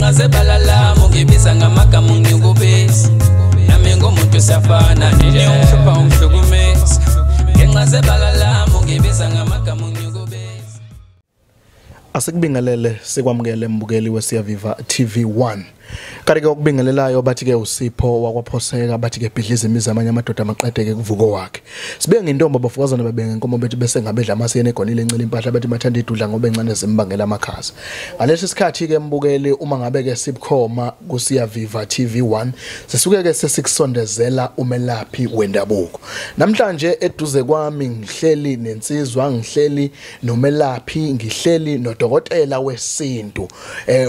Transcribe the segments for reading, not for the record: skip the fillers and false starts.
Ngenxa zebala lami ungibiza ngamagama ungikubisa. Nami ngumuntu siyafana nje ungihlupha ungihlukumeza. Ngenxa zebala lami ungibiza ngamagama ungikubisa. Asikubingelele sikwamukele mbukeli weSiyaviva TV1. Kanti ke okubingelelayo bathi ke uSipho wakwaphoseka bathi ke bhidliza imizi amanye amadoda amaqedeke kuvuko wakhe. Sibe ngintombi abafukazana babenga inkomo bethi bese ngabedla amasiyene egonile encela impahla bathi bathanda idudla ngoba encane zimbangela amakhaza. Ngalesi sikhathi ke mbukeli uma ngabe ke sibukhoma kuSiyaviva TV1 sisuke ke sesikusondezela umelaphi wendabuko. Namhlanje eduze kwami ngihleli nensizwa, ngihleli nomelaphi, ngihleli nodokotela wesintu.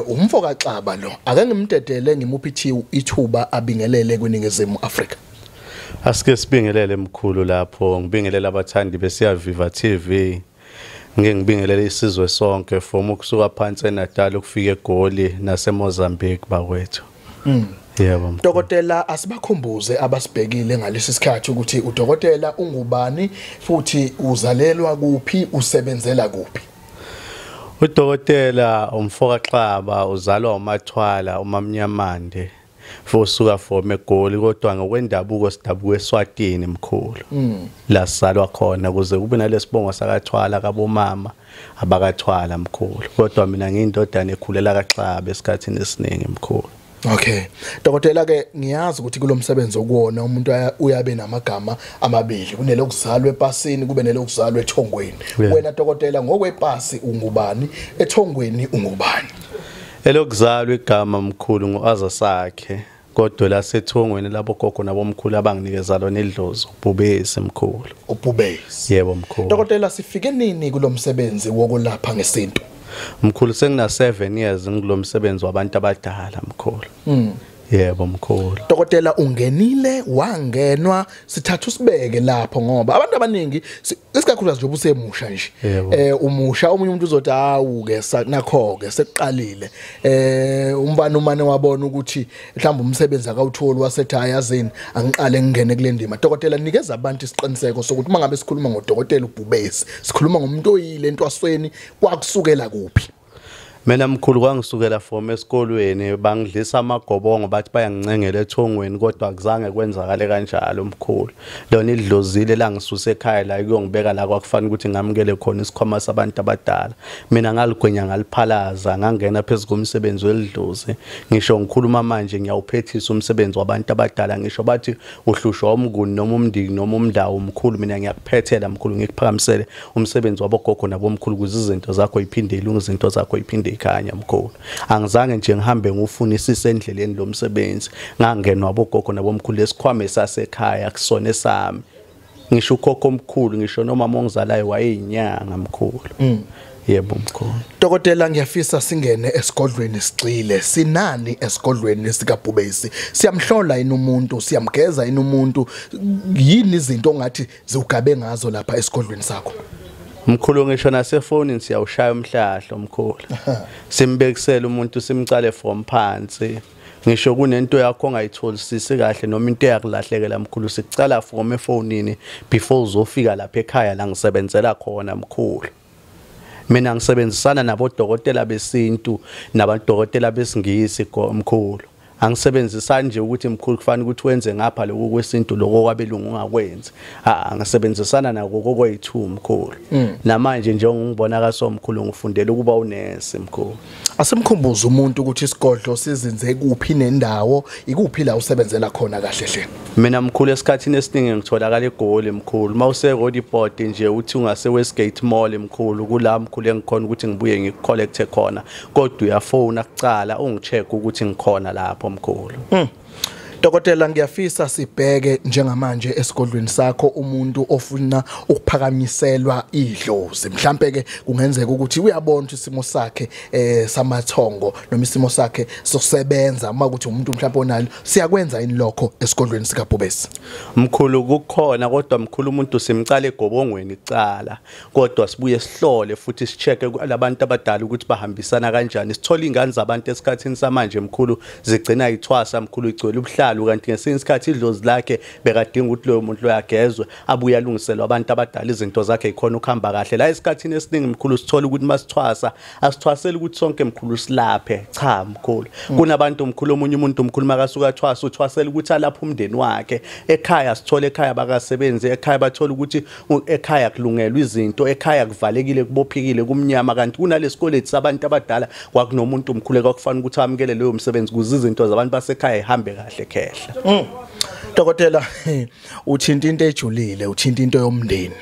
Umfo kaXaba lo. Ake ngimdedele ngimuphi ithuba abingelele kwiNingizimu Afrika. Asike sibingelele mkhulu lapho, ngibingelele abathandi beSiyaviva TV. Ngike ngibingelele isizwe sonke from ukusuka phansi eNatal ukufika eGoli naseMozambique bakwethu. Yebo. Dokotela, asibakhumbuze abasibhekile ngalesi sikhathi ukuthi udokotela ungubani futhi uzalelwa kuphi, usebenzela kuphi? Udokotela umfoka Xaba uzalwa uMathwala uMamnyamande fusuka from eGoli, kodwa ngokwendabuko sidabuka eSwatini mkhulu. La sizalwa khona kuze kube nalesibongo sakaThwala kabomama abakaThwala mkhulu, kodwa mina ngiyindodana ekhulela kaXaba esikhathini esiningi mkhulu. Okay. Dokotela ke ngiyazi ukuthi kulomsebenzi okuwona umuntu uyabe namagama amabili, kunelokuzalwa epasini kube nelokuzalwa ethongweni. Wena dokotela ngokwepasi ungubani, ethongweni ungubani? Elokuzalwa igama mkhulu nguAzasakhe, kodwa lasethongweni labo gogo nabomkhulu abanginikeza lona idlozi uBhubesi mkhulu. uBhubesi. Yebo mkhulu. Dokotela, sifike nini kulomsebenzi wokulapha ngesintu? Mkhulu sengina 7 years ngilomsebenzi wabantu abadala mkhulu. Yebo mkhulu. Dokotela, ungenile wangenwa, sithatha usibeke lapho ngoba abantu abaningi isikakhulukazi nje usemusha nje. Umusha omunye umuntu uzothi hawu ke nakho ke sekuqalile. Umfana umane wabona ukuthi mhlawumbe umsebenzi akawutholi wasethi ayazini angiqale ngingene kule ndima. Dokotela, nikeza abantu isiqiniseko sokuthi uma ngabe sikhuluma ngodokotela uBhubesi sikhuluma ngomuntu oyile entwasweni, kwakusukela kuphi? Mina mkhulu kwangisukela from esikolweni, bangidlisa amagobongo bathi bayangincengela ethongweni, kodwa akuzange kwenzakale kanjalo mkhulu. Lona idlozile langisuse ekhaya la kuyongibeka la kwakufanele ukuthi ngamukele khona isikhwama sabantu abadala. Mina ngaligwenya ngaliphalaza, ngangena phezulu komsebenzi welidlozi. Ngisho ngikhuluma manje ngiyawuphethisa umsebenzi wabantu abadala, ngisho bathi uhlushwa umnguni noma umndiki noma umndawo mkhulu, mina ngiyakuphethela mkhulu, ngikuphakamisele umsebenzi wabogogo nabomkhulu ukuze izinto zakho iphinde ilunge, izinto zakho iphinde ikhanya mkhulu. Angizange nje ngihambe ngiwufunisise endleleni lo msebenzi, ngangenwa abogogo nabomkhulu esikhwame sasekhaya kusona esami. Ngisho ukhokho omkhulu, ngisho nomama ongizalayo wayeyinyanga mkhulu. Yebo mkhulu. Dokotela, ngiyafisa singene esigodlweni sigxile. Sinani esigodlweni sikaBhubesi? Siyamhlola yini umuntu, siyamgeza yini umuntu? Yini izinto ongathi ziugabe ngazo lapha esigodlweni sakho? Mkhulu ngisho nasefonini siyawushaya umhlahlo mkhulu. Simbekisele umuntu simcale from phansi. Ngisho kunento yakho ongayitholisisi kahle noma into eyakulahlekela mkhulu, sicala from efonini before uzofika lapha ekhaya la ngisebenzela khona mkhulu. Mina ngisebenzisana nabodokotela besintu nabadokotela besingisi mkhulu. Angisebenzisani nje ukuthi mkhulu kufanele ukuthi wenze ngapha lokhu kwesintu lokho kwabelungu ungakwenzi. Ngisebenzisana nako kokwethu mkhulu. Namanje nje ngibona kaso mkhulu ngifundela ukuba unesi mkhulu. Asimkhumbuze umuntu ukuthi isigodlo sizinze kuphi nendawo, ikuphi la usebenzela khona kahle hle? Mina mkhulu esikhathini esiningi ngitholakala eGoli mkhulu. Mawuse Roodepoort nje uthi ungase Westgate Mall mkhulu, kula mkhulu engikhona ukuthi ngibuye ngikucollecte khona, kodwa uyafona kucala ungicheck ukuthi ngikhona lapho mkhulu. Dokotela, ngiyafisa sibheke njengamanje esigodlweni sakho umuntu ofuna ukuphakamiselwa idlozi. Mhlambe ke kungenzeka ukuthi uyabona ukuthi isimo sakhe samathongo noma isimo sakhe sokusebenza, uma ukuthi umuntu mhlambe onalo, siyakwenza yini lokho esigodlweni sikaBhubesi? Mkhulu kukhona, kodwa mkhulu umuntu simcala egobongweni kucala, kodwa sibuye sihlole futhi sichecke labantu abadala ukuthi bahambisana kanjani. Sithola ingane zabantu esikhathini samanje mkhulu zigcina ithwasa mkhulu, igcwele ubuhlali isihlalo, kanti ngesinye isikhathi idlozi lakhe bekadinga ukuthi loyo muntu loyagezwe abuye alungiselwe abantu abadala, izinto zakhe ikhona ukuhamba kahle. La esikhathini esiningi mkhulu sithola ukuthi masithwasa asithwaseli ukuthi sonke mkhulu silaphe, cha mkhulu. Kunabantu mkhulu, omunye umuntu mkhulu makasuka athwasa uthwasela ukuthi alapha umndeni wakhe ekhaya. Sithole ekhaya bakasebenzi, ekhaya bathola ukuthi ekhaya kulungelwa izinto, ekhaya kuvalekile, kubophikile, kumnyama, kanti kunalesikoledi sabantu abadala kwakunomuntu mkhulu kwakufanele ukuthi amukele leyo msebenzi ukuze izinto zabantu basekhaya ihambe kahle khehla. Dokotela, uthinta into ejulile, uthinta into yomndeni.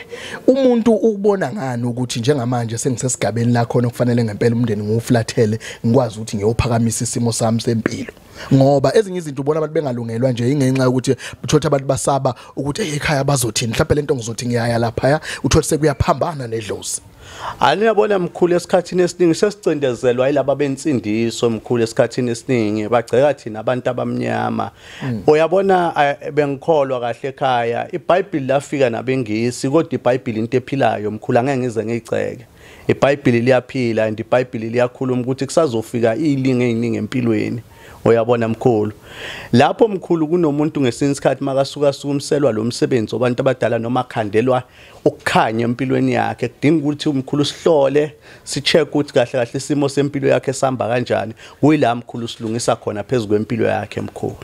Umuntu ukubona ngani ukuthi njengamanje sengisesigabeni la khona kufanele ngempela umndeni ngiwuflathele, ngikwazi ukuthi ngiyophakamisa isimo sami sempilo? Ngoba ezinye izinto ubona abantu bengalungelwa nje ingenxa yokuthi uthola abantu basaba ukuthi ekhaya bazothini, mhlawumbe lento ngizothi ngiyaya lapha, uthola sekuyaphambana nedlozi. Aniyabona mkhulu, esikhathini esiningi sesicindezelwa yilaba bensindiso mkhulu. Esikhathini esiningi bagceka thina abantu abamnyama. Uyabona, bengikholwa kahle ekhaya, iBhayibheli lafika nabengisi, kodwa iBhayibheli into ephilayo mkhulu, angeke ngize ngiyigceke. iBhayibheli liyaphila and iBhayibheli liyakhuluma ukuthi kusazofika izilingo eziningi empilweni. Uyabona mkhulu, lapho mkhulu kunomuntu ngesinye isikhathi makasuka sukumselwa lo msebenzi wabantu abadala noma khandelwa ukukhanya empilweni yakhe, kudinga ukuthi umkhulu sihlole, si-check ukuthi kahle kahle isimo sempilo yakhe sihamba kanjani. Kuyila mkhulu silungisa khona phezulu kwempilo yakhe mkhulu.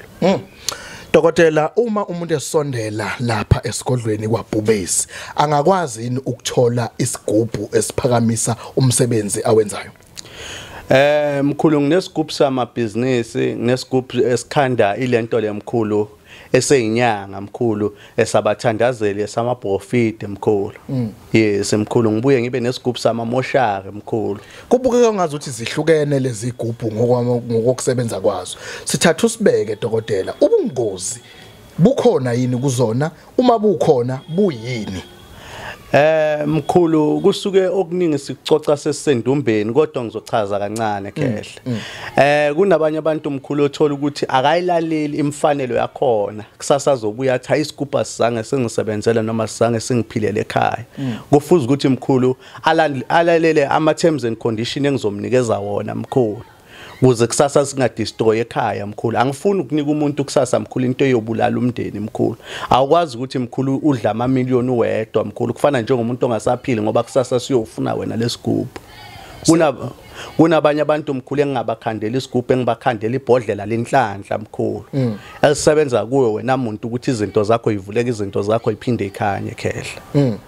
Dokotela, uma umuntu esondela lapha esigodlweni kwaBhubesi, angakwazi yini ukuthola isigubhu esiphakamisa umsebenzi awenzayo? Mkhulu, nginesigubhu samabhizinisi, nginesigubhu esikhanda ilento lemkhulu eseyinyanga mkhulu, esabathandazeli, esamaprofiti mkhulu. Yes mkhulu, ngibuye ngibe nesigubhu samamoshari mkhulu. Kubukeka ngazi ukuthi zihlukene lezi gubhu ngokusebenza kwazo. Sithatha usibeke dokotela, ubungozi bukhona yini kuzona? Uma bukhona buyini? Mkhulu, kusuke okuningi sikucoca sesisendumbeni, kodwa ngizochaza kancane khehle. Kunabanye abantu mkhulu othola ukuthi akayilaleli imfanelo yakhona, kusasa azobuya athi ayisigubhu asizange sengisebenzele noma sizange singiphilele ekhaya. Kufuze ukuthi mkhulu alalele ama terms and conditions engizomnikeza wona mkhulu, ukuze kusasa singadestroy ekhaya mkhulu. Angifuni ukunika umuntu kusasa mkhulu into eyobulala umndeni mkhulu. Awukwazi ukuthi mkhulu udla amamiliyoni uwedwa mkhulu, kufana njengomuntu ongasaphili, ngoba kusasa siyofuna wena lesigubhu. Kunabanye abantu mkhulu engingabakhandela isigubhu, engibakhandela ibhodlela lenhlanhla mkhulu, elisebenza kuwe wena muntu ukuthi izinto zakho ivuleke, izinto zakho iphinde ikhanye khehla.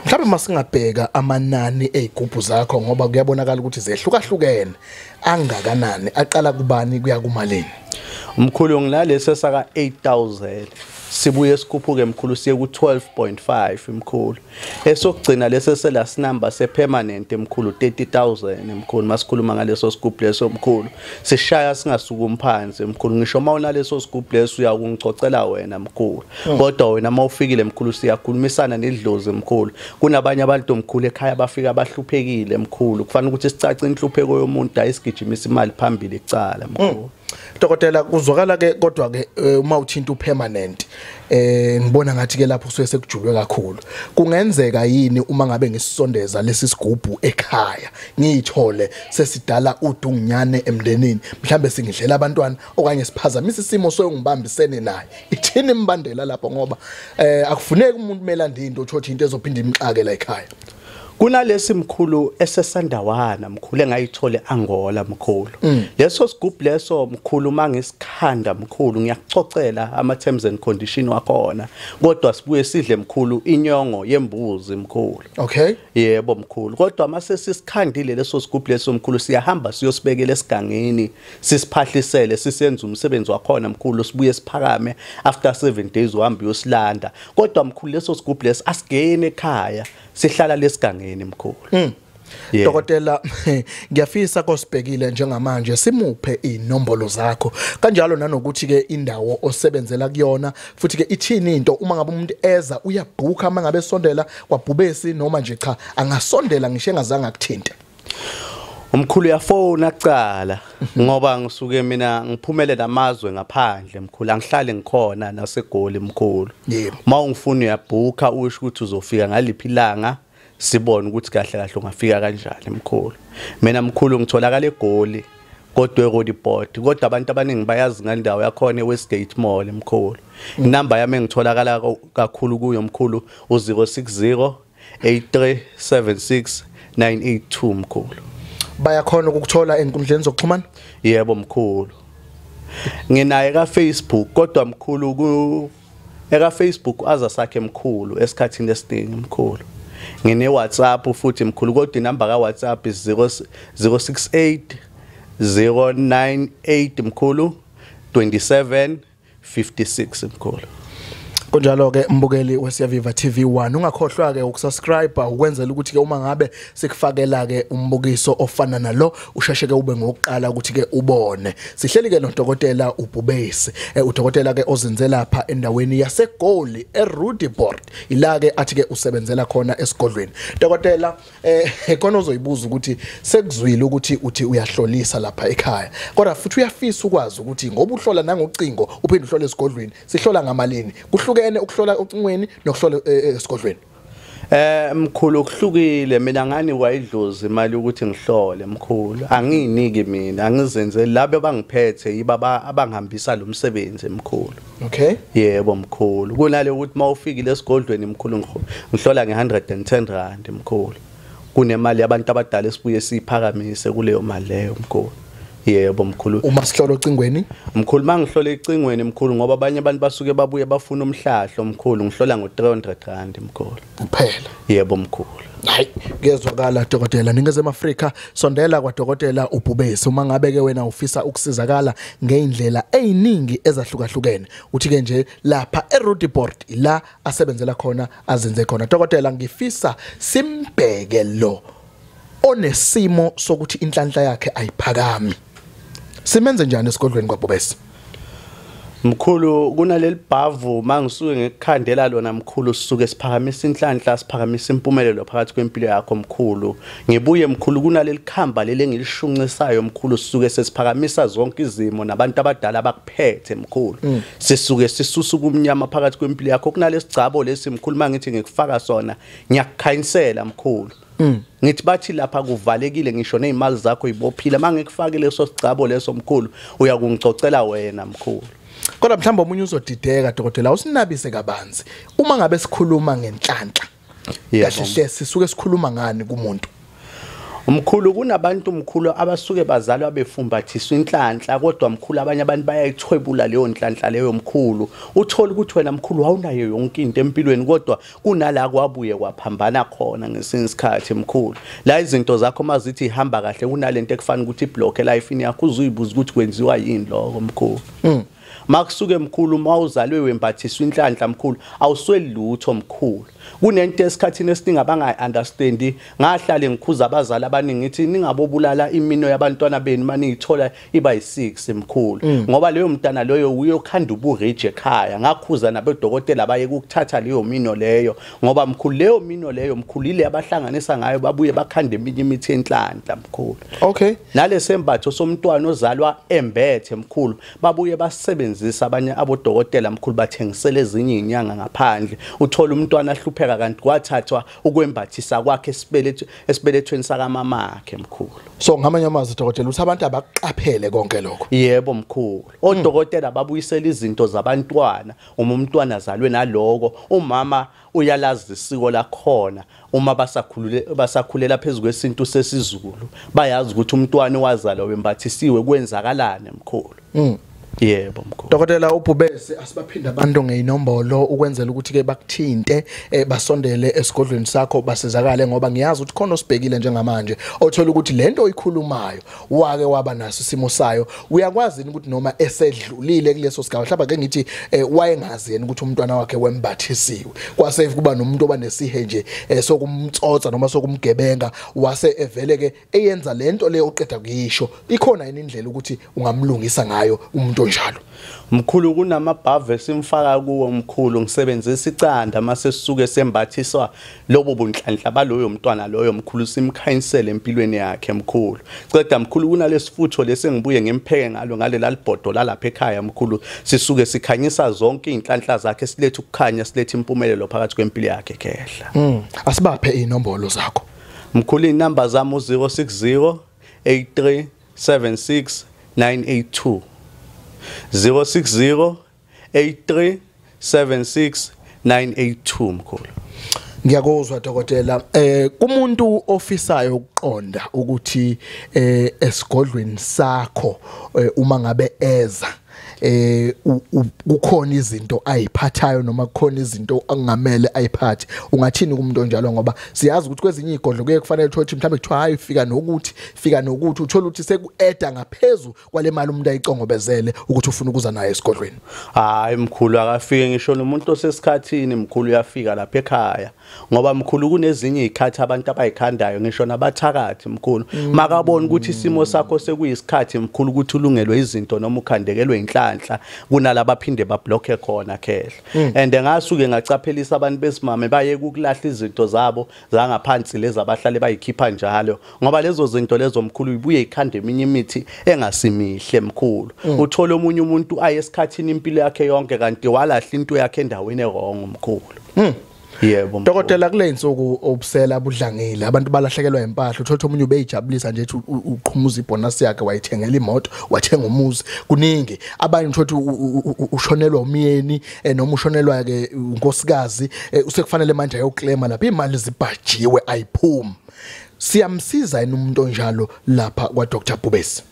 Mhlawumbe masingabheka amanani ezigubhu zakho, ngoba kuyabonakala ukuthi zehlukahlukene, angakanani, aqala kubani kuya kumalini? Mkhulu, nginalesi saka 8000, sibuye sikhuphuke mkhulu siye ku 12.5 mkhulu. Esokugcina lesi selast number se permanent mkhulu 30,000 mkhulu. Masikhuluma ngaleso sigubhu leso mkhulu, sishaya singasukumi phansi mkhulu. Ngisho mawunaleso sigubhu leso uyakungicocela wena mkhulu, kodwa wena mawufikile mkhulu siyakhulumisana nedlozi mkhulu. Kunabanye abantu mkhulu ekhaya bafika bahluphekile mkhulu, kufanele ukuthi sicace inhlupheko yomuntu, ayisigijimisa imali phambili icala mkhulu. Dokotela, kuzwakala ke kodwa ke uma uthinta upermanent, ngibona ngathi ke lapho kusuke sekujulwe kakhulu. Kungenzeka yini uma ngabe ngisondeza lesi sigubhu ekhaya ngiyithole sesidala udungunyane emndenini, mhlambe singidlela abantwana okanye siphazamisa isimo soyongibambisene naye? Ithini imbandela lapho, ngoba akufuneki umuntu melande into uthothi into ezophinda imxake la ekhaya? Kunalesi mkhulu esesandawana mkhulu engayithole Angola mkhulu. Leso sigubhu leso mkhulu mangisikhanda mkhulu ngiyakucocela ama terms and condition wakhona, kodwa sibuye sidle mkhulu inyongo yembuzi mkhulu. Okay. Yebo mkhulu, kodwa mase sisikhandile leso sigubhu leso mkhulu siyahamba siyosibekela esigangeni, sisiphahlisele, sisenze umsebenzi wakhona mkhulu, sibuye siphakame after 7 days uhambe uyosilanda. Kodwa mkhulu leso sigubhu leso asigene ekhaya, sihlala lesigangeni mkhulu. Dokotela, ngiyafisa kosibhekile njengamanje simuphe inombolo zakho, kanjalo nanokuthi ke indawo osebenzela kuyona, futhi ke ithini into uma ngabe umuntu eza uyabhuka uma ngabe esondela kwaBhubesi, noma nje cha angasondela ngisho engazange akuthinte? Umkhulu uyafona kucala, ngoba ngisuke mina ngiphumele namazwe ngaphandle mkhulu, angihlale ngikhona naseGoli mkhulu. Uma ungifuna uyabhuka usho ukuthi uzofika ngaliphi ilanga, sibone ukuthi kahle kahle ungafika kanjani mkhulu. Mina mkhulu ngitholakala eGoli Kodwa eRoodeport, kodwa abantu abaningi bayazi ngendawo yakhona eWestgate Mall mkhulu. Inamba yami engitholakala kakhulu kuyo mkhulu u060 8376 982 mkhulu. Bayakhona ukukuthola enkundleni zokuxhumana? Yebo mkhulu. Nginaye ka Facebook, kodwa mkhulu ku eka Facebook aza sakhe mkhulu esikhathini esiningi mkhulu. Ngine WhatsApp futhi mkhulu, kodwa inamba ka WhatsApp is 068 098 mkhulu 27 56 mkhulu. Kunjalo ke mbukeli weSiyaviva TV1, ungakhohlwa ke ukusubscribe ukwenzela ukuthi ke uma ngabe sikufakela ke umbukiso ofana nalo usheshe ke ube ngokuqala ukuthi ke ubone. Sihleli ke noDokotela uBhubesi, udokotela ke ozinze lapha endaweni yaseGoli eRoodeport, ila ke athi ke usebenzela khona esigodlweni. Dokotela, khona uzoyibuza ukuthi sekuzwile ukuthi uthi uyahlolisa lapha ekhaya, kodwa futhi uyafisa ukwazi ukuthi ngoba uhlola nangocingo uphinde uhlole esigodlweni, sihlola ngamalini? Kuhluke ukuhlola ocingweni nokuhlola esigodlweni? Mkhulu kuhlukile. Mina ngani wayidlozi imali ukuthi ngihlole mkhulu, angiyiniki mina, angizenzeli, labo bangiphethe yiba abangihambisa lo msebenzi mkhulu. Okay. Yebo mkhulu, kunale ukuthi mawufikile esigodlweni mkhulu ngihlola nge110 rand mkhulu. Kunemali yabantu abadala esibuye siyiphakamise kuleyo mali leyo mkhulu. Yebo mkhulu. Uma sihlola ocingweni? Mkhulu mangihlola ecingweni mkhulu, ngoba abanye abantu basuke babuye bafuna umhlahlo mkhulu, ngihlola ngo300 rand mkhulu. Kuphela. Yebo mkhulu. Hayi, kuyezwakala dokotela. Ningizimu Afrika, sondela kwaDokotela uBhubesi uma ngabe ke wena ufisa ukusizakala ngeindlela eziningi ezahlukahlukene. Uthi ke nje lapha eRoodeport ila asebenzela khona, azenze khona. Dokotela, ngifisa simbheke lo onesimo sokuthi inhlanhla yakhe ayiphakami. Simenze njani esigodlweni kwaBhubesi? Mkhulu, kunaleli bhavu mangisuke ngikukhandela lona mkhulu, sisuke siphakamisa inhlanhla, siphakamisa impumelelo phakathi kwempilo yakho mkhulu. Ngibuye mkhulu kunaleli khamba leli engilishunqisayo mkhulu, sisuke sesiphakamisa zonke izimo nabantu abadala abakuphethe mkhulu. Sisuke sisusa ubumnyama phakathi kwempilo yakho. Kunalesigcabo lesi mkhulu mangithi ngikufaka sona ngiyakukhanyisela mkhulu. Ngithi bathi lapha kuvalekile ngisho nezimali zakho ibophile, mangikufake leso sigcabo leso mkhulu uyakungicocela wena mkhulu. Kodwa mhlawumbe omunye uzodideka dokotela, usinabise kabanzi. Uma ngabe sikhuluma ngenhlanhla, kahle hle sisuke sikhuluma ngani kumuntu? Mkhulu, kunabantu mkhulu abasuke bazalwa befumbathiswa inhlanhla, kodwa mkhulu abanye abantu bayayithwebula leyo nhlanhla leyo mkhulu. Uthola ukuthi wena mkhulu awunayo yonke into empilweni, kodwa kunala kwabuye kwaphambana khona ngesinye isikhathi mkhulu. La izinto zakho mazithi ihamba kahle, kunalento ekufana ukuthi iblock elifini yakho, uzuyibuza ukuthi kwenziwa yini lokho mkhulu. Makusuke mkhulu mawuzalwe wembathiswa inhlanhla mkhulu, awusweli lutho mkhulu. Kunento esikhathini esiningi abangayi-understandi, ngahlale ngikhuza abazali abaningi ngithi ningabobulala imino yabantwana benu maniyithola iba yi-6 mkhulu, ngoba leyo mntana loyo uyokhanda uburich ekhaya. Ngakhuza nabodokotela baye ukuthatha leyo mino leyo, ngoba mkhulu leyo mino leyo mkhulu ile abahlanganisa ngayo babuye bakhande eminye imithi yenhlanhla mkhulu. Okay. Nalesembatho somntwana ozalwa embethe mkhulu babuye basebenzisa abanye abodokotela mkhulu, bathengisele ezinye izinyanga ngaphandle. Uthola umntwana ahlupheka kanti kwathathwa ukwembathisa kwakhe esibelethweni sakamamakhe mkhulu. So ngamanye amazwi dokotela uthi abantu abaqaphele konke lokho? Yebo mkhulu. Odokotela babuyisela izinto zabantwana uma umntwana azalwe naloko, umama uyalazi isiko lakhona. Uma basakhulela phezulu kwesintu sesiZulu bayazi ukuthi umntwana wazalwa wembathisiwe kwenzakalani mkhulu. Yebo mkhulu. Dokotela uBhubesi, asibaphinda abantu ngeinombolo ukwenzela ukuthi ke bakuthinte, basondele esigodlweni sakho basizakale, ngoba ngiyazi ukuthi khona osibhekile njengamanje othola ukuthi lento oyikhulumayo wake waba naso isimo sayo. Uyakwazi ukuthi noma esedlulile kuleso sigaba, mhlawumbe ke ngithi wayengazi yena ukuthi umntwana wakhe wembathisiwe, kwase kuba nomuntu obanesihe nje sokumtsotsa noma sokumgebenga, wase evele ke eyenza lento le oqeda kuyisho. Ikhona yini indlela ukuthi ungamlungisa ngayo umuntu onjalo? Mkhulu, kunamabhavu esimfaka kuwo mkhulu, ngisebenzisa icanda mase sisuke sembathiswa lobo bunhlanhla baloyo mntwana loyo mkhulu, simkhanyisele empilweni yakhe mkhulu. Ceda mkhulu kunalesifutho lesengibuye ngimpheke ngalo ngalela libhodo lalapha ekhaya mkhulu, sisuke sikhanyisa zonke izinhlanhla zakhe, silethe ukukhanya, silethe impumelelo phakathi kwempilo yakhe khehla. Asibaphe inombolo zakho mkhulu. Inamba zami u060 83 76 982 060 83 76 982 mkhulu. Ngiyakuzwa dokotela. Kumuntu ofisayo ukuqonda ukuthi esigodlweni sakho uma ngabe eza kukhona izinto ayiphathayo noma kukhona izinto angamele ayiphathe, ungathini kumuntu onjalo? Ngoba siyazi ukuthi kwezinye igodlo kuye kufanele uthole mhlawumbe kuthiwa hayi fika nokuthi fika nokuthi, uthola ukuthi sekueda ngaphezulu kwale mali umuntu ayicongobezele ukuthi ufuna ukuza naye esigodlweni. Hayi mkhulu, akafike ngisho nomuntu osesikhathini mkhulu uyafika lapha ekhaya, ngoba mkhulu kunezinye izikhathi abantu abayikhandayo ngisho nabathakathi mkhulu, makabona ukuthi isimo sakho sekuyisikhathi mkhulu ukuthi ulungelwe izinto noma ukhandekelwe inhlanhla, kunalaba phinde bablocke khona khehla. And ngasuke ngacaphelisa abantu besimame baye ukulahla izinto zabo zangaphansi lezi abahlale bayikhipha njalo, ngoba lezo zinto lezo mkhulu ibuye ikhande eminye imithi engasimihle mkhulu. Uthola omunye umuntu aye esikhathini impilo yakhe yonke kanti walahla into yakhe endaweni ewrong mkhulu. Yebo dokotela, kule insuku obusela budlangile, abantu balahlekelwa impahla, uthola omunye ubeyijabulisa nje ethi uqhumuza ibonus yakhe wayithengela imoto, wathenga umuzi, kuningi. Abanye uthola ushonelwa umyeni noma ushonelwa ke unkosikazi, usekufanele manje ayoclaima lapha imali zibhajiwe ayiphumi. Siyamsiza yini umuntu onjalo lapha kwa Dr Bhubesi?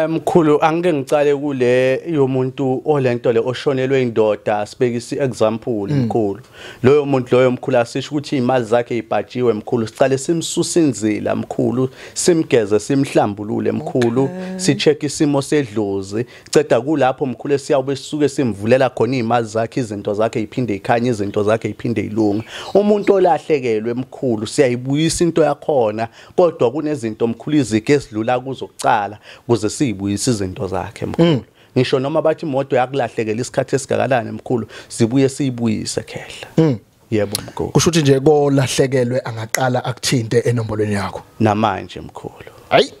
Mkhulu, angike ngicale kule yomuntu olento le oshonelwe indoda, sibekisa example mkhulu. Loyo muntu loyo mkhulu asisho ukuthi imali zakhe ibhajiwe mkhulu, sicale simsusa inzila mkhulu, simgeze simhlambulule mkhulu, sicheck isimo sedlozi, ceda kulapho mkhulu esiyawube sisuke simvulela khona imali zakhe, izinto zakhe iphinde ikhanye, izinto zakhe iphinde ilunge. Umuntu olahlekelwe mkhulu siyayibuyisa into yakhona, kodwa kunezinto mkhulu izike esidlula kuzokucala kuze siyibuyise izinto zakhe mkhulu. Ngisho noma bathi imoto yakulahlekela isikhathi esigakalani mkhulu, sibuye siyibuyise khehla. Yebo mkhulu. Kusho ukuthi nje kolahlekelwe angaqala akuthinte enombolweni yakho namanje mkhulu. Hayi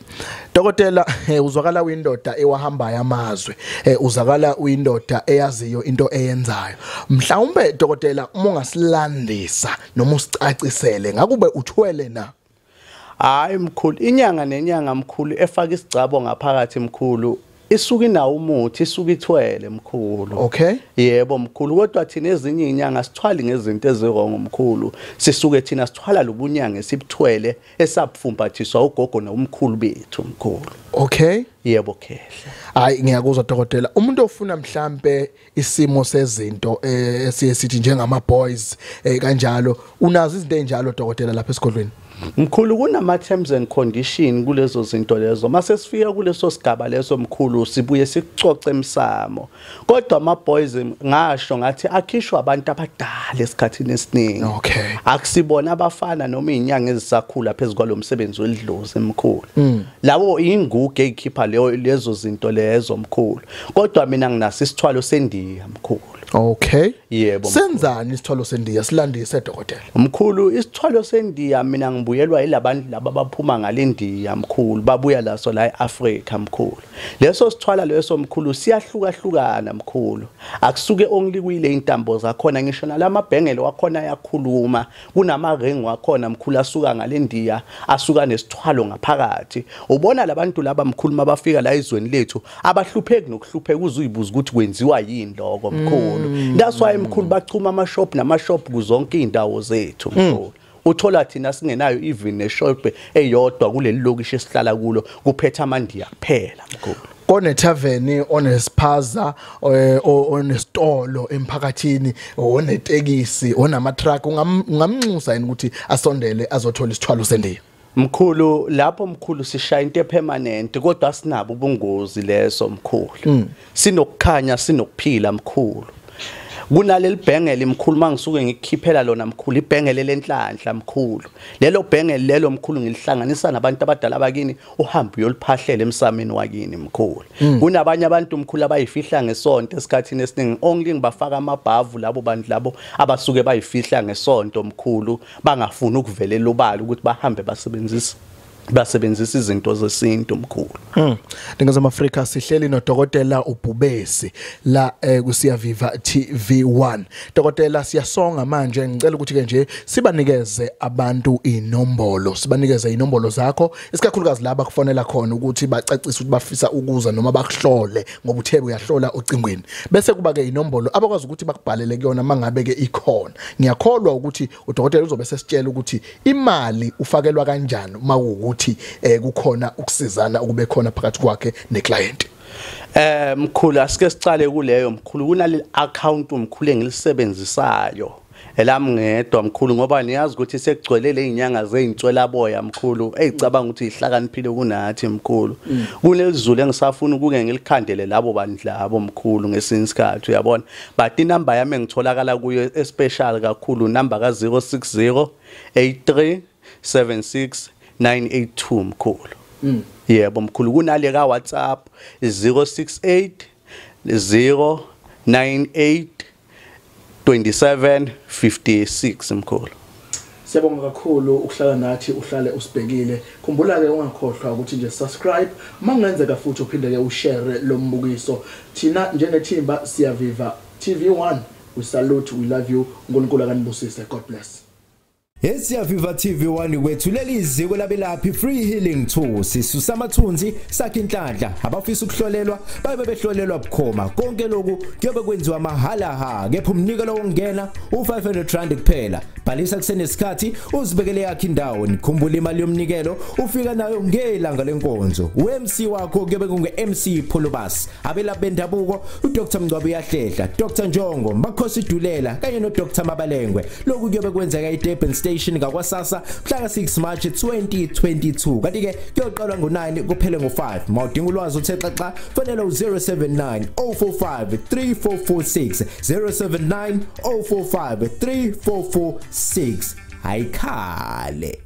dokotela, uzwakala uyindoda ewahambayo amazwe, uzwakala uyindoda eyaziyo into eyenzayo. Mhlawumbe dokotela uma ungasilandisa noma usicacisele ngakube uthwele na? Hayi mkhulu, inyanga nenyanga mkhulu efaka isigcabo ngaphakathi mkhulu isuka inawo umuthi, isuka ithwele mkhulu. Okay. Yebo mkhulu, kodwa thina ezinye inyanga sithwali ngezinto eziwrong mkhulu. Sisuke thina sithwala lobunyanga esibuthwele esabufumbathiswa ugogo nomkhulu bethu mkhulu. Okay. Yebo khehla. Hayi ngiyakuzwa dokotela. Umuntu ofuna mhlambe isimo sezinto esiye sithi njengama boys kanjalo, unazo izinto ezinjalo dokotela lapha esigodlweni? Mkhulu kunama terms and condition kulezo zinto lezo. Mase sifika kuleso sigaba leso mkhulu sibuye sikucoce emsamo. Kodwa ama boys ngasho ngathi akhishwa abantu abadala esikhathini esiningi. Okay. Akusibona abafana noma izinyanga ezisakhula phezulu kwalomsebenzi wedlozi mkhulu. Labo inguge ezikhipha lezo zinto lezo mkhulu. Kodwa mina nginaso isithwalo sendiya mkhulu. Okay. Yebo. Senzani isithwalo sendiya? Silandise dokotela. Mkhulu isithwalo sendiya mina ngibuyelwa yilabantu laba abaphuma ngalendiya mkhulu, babuya laso la eAfrica mkhulu. Leso sithwala leso mkhulu siyahlukahlukana mkhulu. Akusuke only kuyile intambo zakhona, ngisho nalamabhengele wakhona ayakhuluma, kunama ring wakhona mkhulu asuka ngalendiya, asuka nesithwalo ngaphakathi. Ubona labantu laba mkhulu mabafika la ezweni lethu abahlupheki nokuhlupheka, uzuyibuza ukuthi kwenziwa yini lokho mkhulu. That's why mkhulu bachuma ama shop nama shop kuzonke indawo zethu mkhulu. Uthola thina singenayo even neshop eyodwa kuleli lokishi esihlala kulo, kuphethe amandiya kuphela mkhulu. Kone tavern, onespaza, onesitolo emphakathini, onetekisi, onama truck, ungamnxusa yini ukuthi asondele azothola isithwalo sendiya? Mkhulu lapho mkhulu sishaya into epermanent, kodwa sinabo ubungozi leso mkhulu. Sinokukhanya, sinokuphila mkhulu. Kunaleli bhengele mkhulu mangisuke ngikukhiphela lona mkhulu, ibhengele lenhlanhla mkhulu. Lelo bhengele lelo mkhulu ngilihlanganisa nabantu abadala bakini, uhambe uyoliphahlela emsameni wakini mkhulu. Kunabanye abantu mkhulu abayifihla ngesonto esikhathini esiningi, only ngibafaka amabhavu labo bantu labo abasuke bayifihla ngesonto mkhulu, bangafuni ukuvelela ubala ukuthi bahambe basebenzisa Basebenzisa izinto zesintu mkhulu. Ningizimu Afrika, sihleli nodokotela uBhubesi la kuSiyaviva TV1. Dokotela, siyasonga manje, ngicela ukuthi ke nje sibanikeze abantu inombolo, sibanikeze inombolo zakho, isikakhulukazi laba kufonela khona ukuthi bacacise ukuthi bafisa ukuza noma bakuhlole, ngoba uthe uyahlola ocingweni. Bese kuba ke inombolo abakwazi ukuthi bakubhalele kuyona mangabe ke ikhona. Ngiyakholwa ukuthi udokotela uzobe sesitshela ukuthi imali ufakelwa kanjani uma ukuthi kukhona ukusizana ukube khona phakathi kwakhe neclient. Mkhulu, asike sicale kuleyo mkhulu. Kunale account mkhulu engilisebenzisayo elami ngedwa mkhulu, ngoba niyazi ukuthi sekugcwele lezinyanga zezinswelaboya mkhulu, eyicabanga ukuthi ihlakaniphile kunathi mkhulu. Kunelizulu engisafuna ukuke ngilikhandele labo bantu labo mkhulu ngesinye isikhathi, uyabona. But inamba yami engitholakala kuyo especial kakhulu, number ka 060 83 76 982 mkhulu. Yebo mkhulu, kunale ka WhatsApp 068 098 27 56 mkhulu. Siyabonga kakhulu ukuhlala nathi, uhlale usibhekile. Khumbula ke ungakhohlwa ukuthi nje subscribe, mangenzeka futhi uphinde ke ushare lo mbukiso. Thina njengethimba Siyaviva TV1, we salute, we love you. uNkulunkulu akanibusise. God bless. Esiyaviva TV1 kwethulela iziko labelaphi Free Healing Tour, sisusa amathunzi, sakhe inhlanhla. Abafisa ukuhlolelwa babe behlolelwa bukhoma. Konke lokhu kuyobe kwenziwa mahala ha, kepha umnikelo wokungena u500 rand kuphela. Bhalisa kusenesikhathi uzibekele yakhe indawo. Nikhumbula imali yomnikelo ufika nayo ngelanga lenkonzo. uMC wakho kuyobe kunge MC Pholobas, abelaphi bendabuko uDr Mngcwabo Yahlehla, Dr Njongo, Makhosi Dulela kanye noDr Mabalengwe. Lokhu kuyobe kwenzeka eDurban Station ngakwasasa mhla ka-6 March 2022, kanti ke kuyoqalwa ngo-9 kuphele ngo-5. Mawudinga ulwazi uthe xaxa, fonela u-079 045 3446, 079 045 3446. Ayikhale.